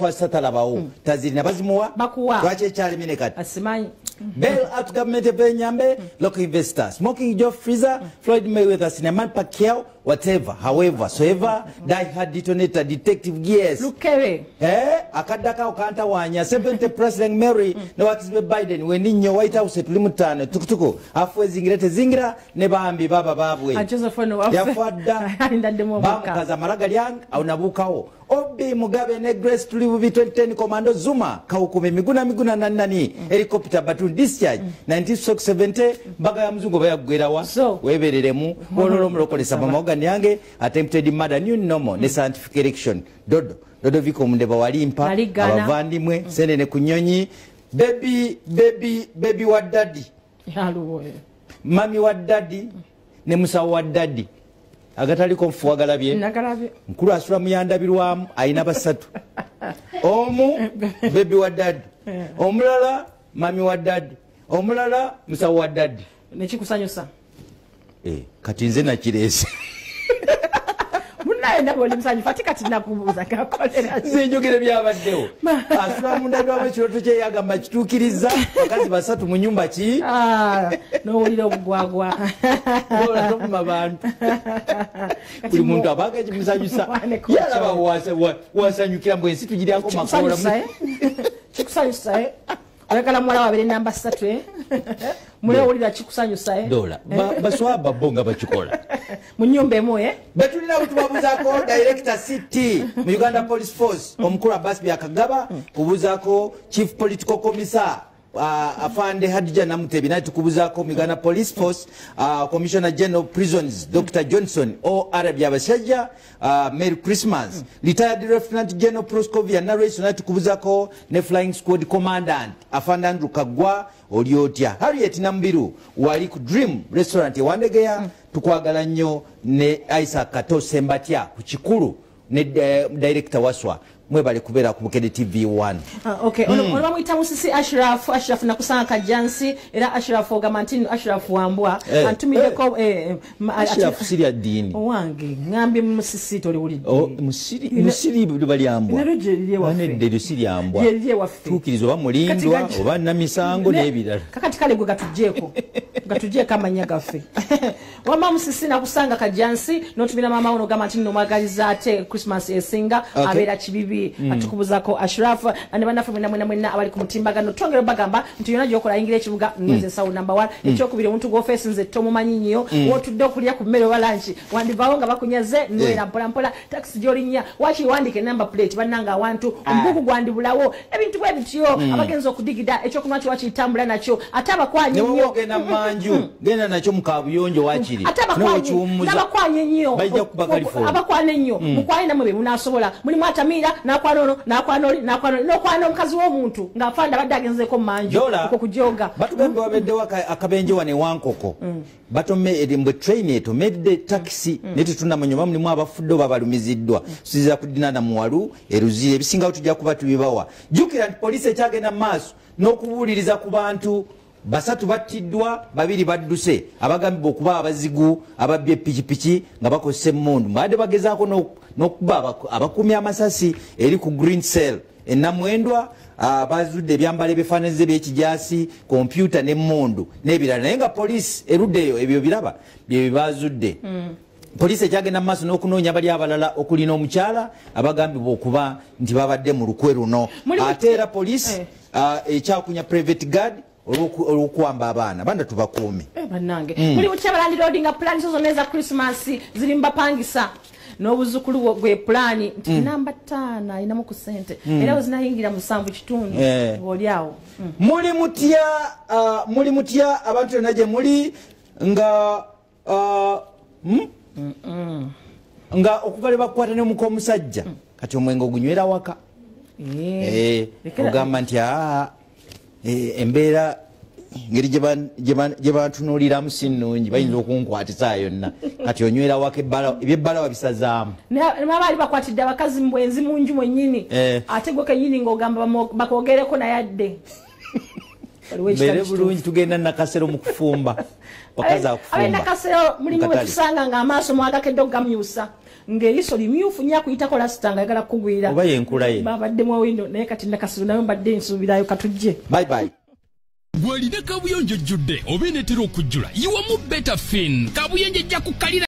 Twasatalabawo tazirina bazimuwa lwaki ekyalemye kati asimanyi. Bail out government of Nyambe, local investors, Smoking Joe Freezer, Floyd Mayweather, Cinnamon Pacquiao, whatever, however, so ever, Die Hard Detonator, Detective Gears. Lukere. Akadaka okanta wanya, 70 President Mary, no Biden, weninyo White House tulimutano, tukutuku, afwe zingirete zingira, nebambi baba babwe. Yafwada, bamukaza maraga lyang, au nabukao. Obi Mugabe ne Grace tulivubi 2010 Commando Zuma, kaukume miguna miguna nani nani, helicopter batun discharge, 1970, mbaga ya mzungu baya kugwerawa, so, webereremu, wololo mlokolesa mama yange, attempted murder, new normal, ne scientific election, dodo, dodo viko mundeba walimpa, abavandimwe, senene kunyonyi, baby, baby, baby wa daddy, mami wa daddy, ne musawo wa daddy. Agatali mfuwagalabye mkulu asula muyandabirwamu ayina basatu omu baby wa daddy, omulala mami wa daddy, omulala musawo wa daddy. Nekikusanyusa kati nze nakireese. Nze njogere byabaddewo. Asula mundabirwamu ekirooto kye yagamba kituukiriza bakazi basatu mu nyumba ki? N'owulira obugwagwa. Ola tokuma bantu. Buli muntu abaga ekimusanyusa. Yalaba wasanyukira mbu ensi tugiryako makoola. Kikusanyusa oyagala muwala wabeere namba 3 mulewulira kikusanyusa Dola baswaba bo nga bakikola mu nyumba emu betulina butubabuzaako Director CT mu Uganda Police Force omukulu Abbas Byakagaba, kubuzaako Chief Political Commissar Afande Hadija Namutebi, naye tukubuzaako mu Uganda Police Force Commissioner General Prisons Dr. Johnson O.R. Byabashaija, Merry Christmas. Retired Lieutenant General Proscovia Narration, naye tukubuzaako ne Flying Squad Commandant Afande Andrew Kagwa Oliotya. Harriet Nambiru wali ku Dream Restaurant e Wandegeya, tukwagala nnyo ne Isaac Kato Sembatya ku Kikulu ne Director Waswa. Mwebale kubeera ku Bukedde TV 1. Okay, ono bamuyita Musisi Ashraf, Ashraf nakusanga Kajansi, era Ashraf ogamba nti Ashraf wambwa, antumiddeko Ashraf sirya ddiini. Owange, ngambye Musisi toliwulidde. Oh, Musiri, Musiri balyambwa. Nalyo gye liri ewaffe. Nedda eryo siryambwa. Gye liri ewaffe. Tuukiriza oba mulindwa, oba Namisango n'ebirala. Kakati kale gwe gatuggyeko. Gatuggyeko amannya gaffe. Wamma Musisi nakusanga Kajansi, n'otumira maama wo n'ogamba nti nno mwagaliza ate Christmas esinga, abeera kibibi. Atukubuzako Ashraf ne bannaffe mwenna mwenna mwenna abali ku mutimbagano. Twongera bagamba nti yonna gy'okola ayingira ekibuga nze ensawo number 1. Ekyokubiri omuntu gw'ofeesi nze tomumanyi nnyo, w'otudde okulya ku mmere oba lunch wandivaawo nga bakunyaze nwera mpola mpola, takisi gy'olinnya waakiri wandiika enamba plate bannange awantu omugugu gwandibulawo ebintu bwe bityo, abagenzi okudigida ekyokunywa kyo wakiyitambula nakyo ate abakwanye nnyo. Ogenda manju genda nakyo mu kaabuyonjo waakiri ate abakwanye nnyo bajja kuba California abakwane nnyo mukwane nammwe be munaasobola mulimu atamiira nakwana ono nakwana oli nakwana oli nokwana omukazi w'omuntu ng'afanda abadde agenzeeko mu manju okwo kujoga. Batugambye wabaddewo akabenje wano ewankoko, batome mbwe train etomedde takisi naye tetunnamanya oba mulimu abafudde oba balumiziddwa. Tusinziira ku Dinana Muwalu e Luzira, ebisingawo tujja kuba tubibawa. Jjukira nti poliisi ekyagenda mu maaso n'okubuuliriza ku bantu basatu battiddwa, babiri badduse, abagambibwa okuba abazigu ababbye epikipiki nga bakozesa emmundu. Mbadde bagezaako n'okuba abakuumi amasasi eri ku Green Cell e Namwendwa, bazudde ebyambalo ebifaananyiza eby'ekijaasi, kompyuta n'emmundu n'ebirala, naye nga poliisi eruddeeyo ebyo biraba bye bazudde. Poliisi ekyagenda mu maaso n'okunoonya bali abalala okuli n'omukyala abagambibwa okuba nti babadde mu lukwe luno. Ate era poliisi ekyakunya private guard olw'okuwamba abaana banda tubakuume. Bannange muli mutya abalandiroodi nga pulaani zo zonna eza Christmas ziri mubapangisa n'obuzukulu gwe pulaani nti namba 5 ayinamu ku ssente era we zinayingira 7 kitundu ng'oli awo. Muli mutya, muli mutya abantu yonna gye muli nga nga okuva lwe bakukwata ne muka omusajja kati omwenge ogunywera waka. Ogamba nti embeera ngeri gye bantunuuliramu si nnungi, bayinza okunkwatisa yonna kati onywera waka ebyebbala wabisazaamu. Baali bakwatidde abakazi mu bwenzi mu nju mwennyini, ate gwe kennyini ng'ogamba bakwogereko naye adde. Mbeere bulungi, tugenda Nakasero mu kufumba. Bakazi akufumba. Abe Nakasero mulimu we tusanga ng'amaaso mwagakedde okugamyusa. Ng'eriiso limyufu nnyo akuyitako lasita ng'ayagala kukugwira. Oba yenkula ye. Babaddemu windo naye kati Nakasero nayo mbadde nsuubirayo katujje. Bye bye. Gwalina kabuyonjo ejjudde oba eneetera okujjula, yiwamu Betafin. Kabuyonjo ejja kukalira.